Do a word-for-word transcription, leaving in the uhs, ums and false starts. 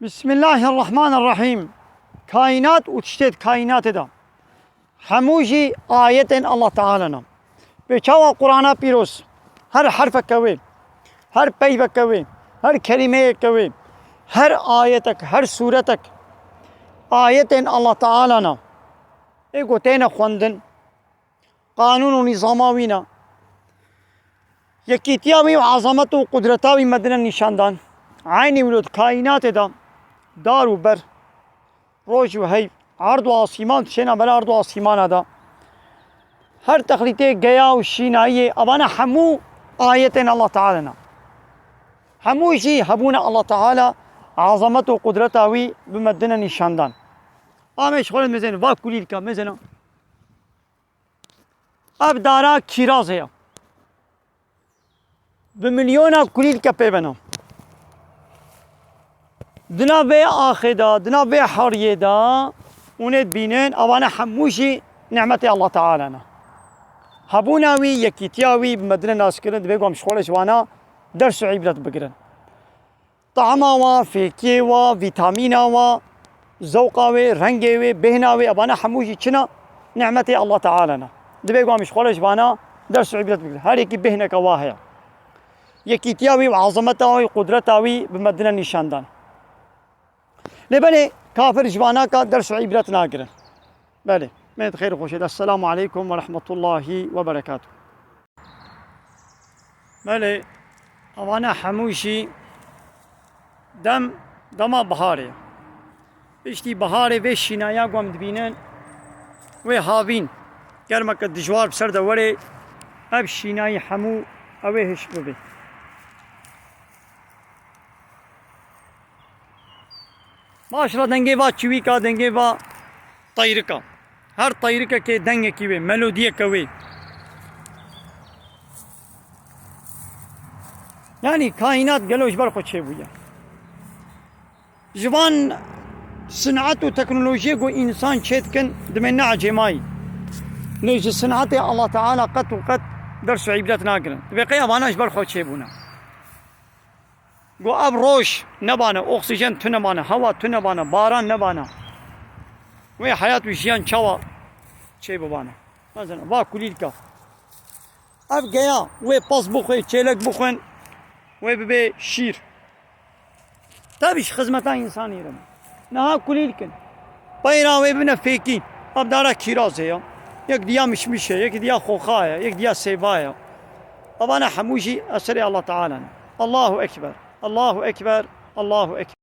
Bismillahirrahmanirrahîm. Kaînat û tiştê di kaînatê de hemû jî ayetên Allah Teala ne. Pê çawa Qur'ana Pîroz her herfeke wê, her peyveke wê, her kelîmeyeke wê, her ayetek, her sûretek ayetên Allah Teala ne. Ê ku têne xwendin, qanûn û nîzama wî ne. Yekîtiya wî û ezamet û qudreta wî me dine nîşan dan. Eynî wilo di kaînatê de dar û ber, roj û heyv, erd û asîman, tiştêna bera erd û asîmana de. Her texlîtê geya û şînayiyê, evane hemû ayetên Allah Teala ne. Hemû jî hebûna Allah Teala, ezamet û qudreta wî bi me dine nîşan dan. Amê ji xwe re mezin, va kulîlka mezin. Ev dara kîrazê ye. Bi milyona kulîlke pê beno. Dina vê axê de, dina vê heriyê de, hûn ê dibînin, evane hemû jî nîmetê Allah Teala ne. Hebûna wî, yekîtiya wî, bi me dine naskirin, divê ku em ji xwe re ji wana ders û îbret bigirin. Tahma wa, fêkiyê wa, vîtamîna wa, zewqa wê, rengê wê, bêhna wê, evana hemû jî çi ne? Nîmetê Allah Teala ne. Divê ku em ji xwe re ji vana ders û îbret bigirin. Her yekî bêhneke wa heye. Yekîtiya wî û ezameta wî, qudreta wî bi me dine nîşan dan. Lê belê kafir ji vana ka ders û îbret nagirin. Belê. Me di xêr û xweşê de. Esselamu aleykum ve rahmetullahi ve berekatuh. Belê, evane hemû jî dem, dema biharê. Piştî biharê vê şînaya ku em dibînin, wê havîn, germeke dijwar bi ser de were, ev şînayî hemû ew ê hiş bibe. Maşallah, dengê va çiwîka, dengê va teyrika. Her teyrikekê dengekî wê, melodiyeke wê. Yanî kaînat gelo ji ber xwe çêbûye. Ji van sin'et û teknolojiyê ku însan çêdikin, dimê ne ecêmayî. Lê ji sin'etê Allah Teala qet û qet ders û îbret nagirin. Divê qey evana ji ber xwe çêbûne. Got, ev roj nebane, oksîjen tu nebane, hewa tu nebane, baran nebane. Wê heyat û jiyan çawa çê bibane? Mesela, va kulîlka. Ev geya, wê pez bixwe, çêlek bixwin, wê bibe şîr. Tabii ji xizmeta însanî re. Niha kulîlk in. Peyra wê bine fêkî. Ev dara kîrazê ya. Yek diya mişmiş e, yek diya xoxa ye, yek diya sêva ye. Evana hemû jî eserê Allah Teala ne. Allahu Ekber. Allahu Ekber. Allahu Ekber.